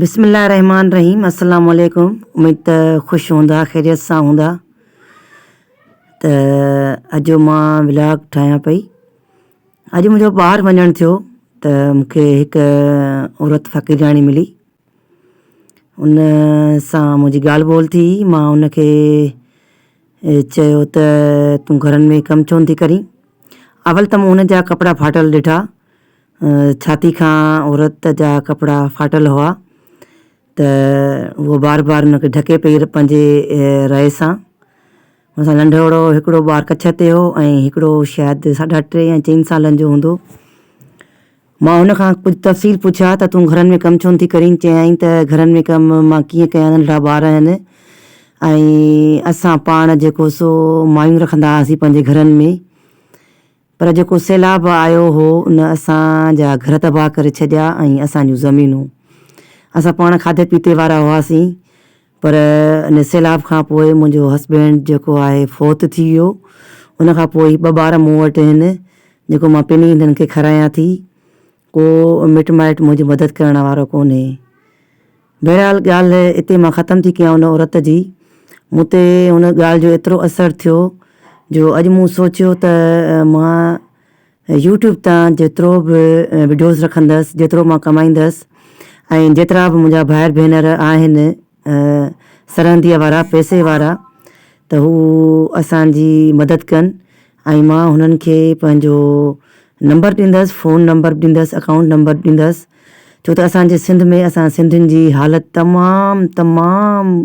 بسم الله الرحمٰن الرحيم السلام عليڪم اميد ته خوش هوندا خيريت سان هوندا ته اڄ مان ولاگ ٺاهيان پئي اڄ منهنجو ٻاهر وڃڻ ٿيو ته مونکي هڪ عورت فقيرياڻي ملي ان سان منهنجي ڳالهه ٻولهه ٿي مان ان کي چيو ته تون گهرن ۾ ڪم ڇو نٿي ڪرين اول ته مون هن جا ڪپڙا ڦاٽل ڏٺا ڇاتي کان عورت جا ڪپڙا ڦاٽل هئا ته هوء بار بار ان کي ڍڪي پئي پنهنجي رئي سان. هن سان ننڍڙو هڪڙو ٻار ڪڇ تي هو ۽ هڪڙو شايد ساڍا ٽي يا چئن سالن جو هوندو. مان هن کان ڪجهه تفصيل پڇيا ته تون گهرن ۾ ڪم ڇو نٿي ڪرين؟ چيائين ته گهرن ۾ ڪم مان ڪيئن ڪيان ننڍڙا ٻار آهن ۽ اسان پاڻ جيڪو سو مايون رکندا هئاسين پنهنجي گهرن ۾. پر جيڪو سيلاب آيو هو ان اسان جا گهر تباهه ڪري ڇڏيا ۽ اسان جون زمينون. اسان پاڻ کاڌي پيتي وارا هئاسين پر ان سيلاب کان پوء منهنجو هسبينڊ جيڪو آهي فوت ٿي ويو. ان کان پوء هي ٻه ٻار مون وٽ آهن جيڪو مان پني هنن کي کارايان ٿي. ڪو مٽ مائٽ منهنجي مدد ڪرڻ وارو ڪونهي. بهرحال ڳالهه اتي مان ختم ٿي ڪيان ان عورت جي مون تي ان ڳالهه جو ايترو اثر ٿيو جو اڄ مون سوچيو ته مان يوٽيوب تان جيترو به وڊيوز رکندس جيترو مان ڪمائيندس ۽ جيترا به منهنجا ڀائر ڀينر آهن سرهنديء وارا پئسي وارا ته هو اسان جي مدد ڪن ۽ مان هنن کي پنهنجو نمبر ڏيندس فون نمبر به ڏيندس اڪائونٽ نمبر به ڏيندس ڇو ته اسان جي سنڌ ۾ اسان سنڌين جي حالت تمام تمام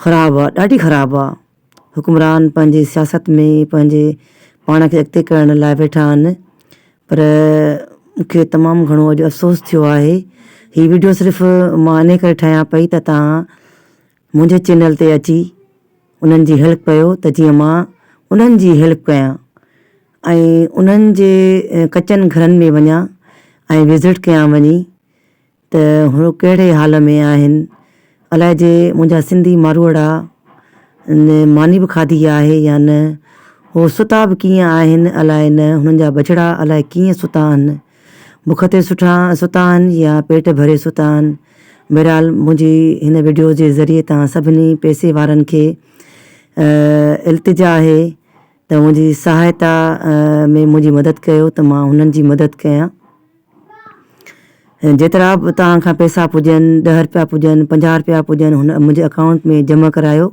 خراب آهي ڏاڍي خراب آهي حڪمران پنهنجي سياست ۾ پنهنجي پاڻ کي اڳتي ڪرڻ لاء ويٺا آهن پر مون کي تمام گهڻو اڄ افسوس ٿيو آهي هي وڊيو صرف مان انهي ڪري ٺاهيان پئي ته توهان منهنجي چينل تي اچي انهن جي هيلپ ڪيو ته جيئن مان انهن جي هيلپ ڪيان ۽ انهن جي ڪچن گهرن ۾ وڃان ۽ وزٽ ڪيان وڃي ته هو ڪهڙي حال ۾ آهن الائجي منهنجا سنڌي ماروئڙا ماني به کاڌي آهي يا نه هو ستا به ڪيئن آهن الائي نه هنن جا ٻچڙا الائي ڪيئن ستا آهن بک تي سٺا ستا آهن يا پيٽ ڀري ستا آهن بهرحال منهنجي هن وڊيو جي ذريعي توهان سڀني پئسي وارن کي التجا آهي ته منهنجي سهائتا ۾ منهنجي مدد ڪيو ته مان هنن جي مدد ڪيان جيترا به توهان کان پئسا پڄن ڏهه روپيا پڄن 50 روپيا پڄن هن منهنجي اڪائونٽ ۾ جمع ڪرايو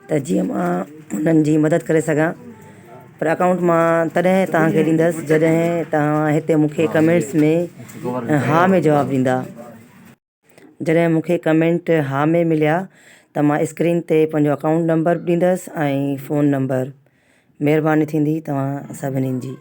ته جيئن مان هنن جي مدد ڪري سگهان پر اڪائونٽ مان تڏهن توهان کي ڏيندس جڏهن توهان هتي مون کي ڪمينٽس ۾ ها ۾ جواب ڏيندا. جڏهن مون کي ڪمينٽ ها ۾ مليا ته مان اسڪرين تي پنهنجو اڪائونٽ نمبر به ڏيندس ۽ فون نمبر. مهرباني ٿيندي توهان سڀني جي.